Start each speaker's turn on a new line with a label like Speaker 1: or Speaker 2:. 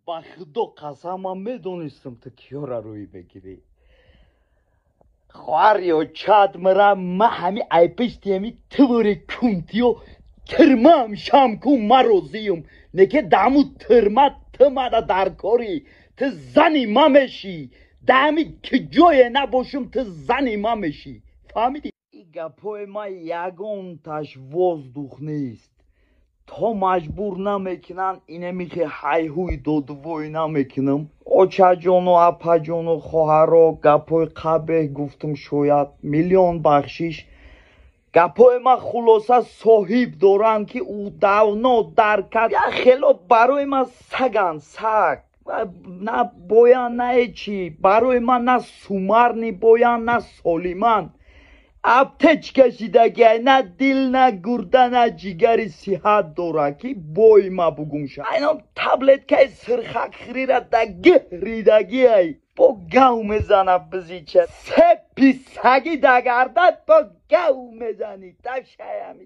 Speaker 1: Ба худо қасам, ман медонистам, ту киёра рӯй мегирӣ. Хоҳариё чад мара, ма ҳами айпишти ҳами тувори кунтиё тирмаам шам ку, ма розиюм. Неке даму тирма ту мада дар корӣ, ту зани ма мешӣ. Дами ки ҷое набошум, ту зани ма мешӣ, фаҳмидӣ? И гапҳои ма ягонташ воздух нест. То маҷбур намекунанд, инамихе ҳайҳуй додувой намекунам. Очаҷону апаҷону хоҳаро, гапҳои қабеҳ гуфтум, шояд, миллион бахшиш. Гапҳои ман хулоса соҳиб доранд, ки ӯ давно дарк кард. Як хело барои ман саганд, саг на боян, на ҳечи барои ман, на сумарни боян, на солиман. Аптечка шидагиай, на дил, на гурда, на ҷигари сиҳат дора, ки бой ма бугумша. Айном таблеткаи сирхакхирира да гиҳридагиай, бо гав мезана бизича. Сепи саги дагардад, бо гав мезанӣ ташаями.